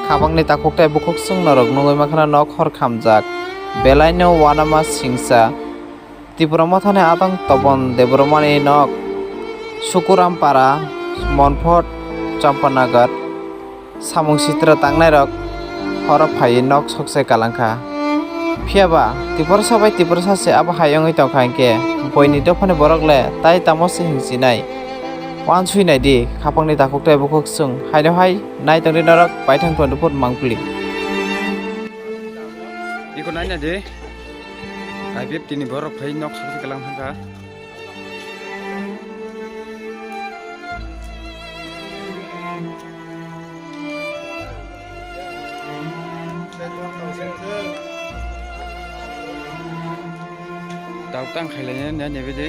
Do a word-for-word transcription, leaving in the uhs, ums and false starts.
Khapangni takhuk tei bukhuk chwng norok nugwi mankha nok hor khamjak. Belaino uanama singcha. Tipra Mothani adong Topon Debbarmani nok, Sukurampara, Monphot, Champanagar, samung sitra tangnairok horo phaiwi nok sokse kalangkha. Phiyaba Tiprasa bai Tiprasa se abo hai wngwi tongkha hinkhe boini dophani borok le tai tamo se hinsinai? Uansui naidi khapangni takhuk tei bukhuk chwng haino hai nai tongdi norok Baithang twenty-four Mangpili. Iko naina de. I P F T ni borok phai nok sokse kalang thangkha. Tau tang khailai nai nebe de.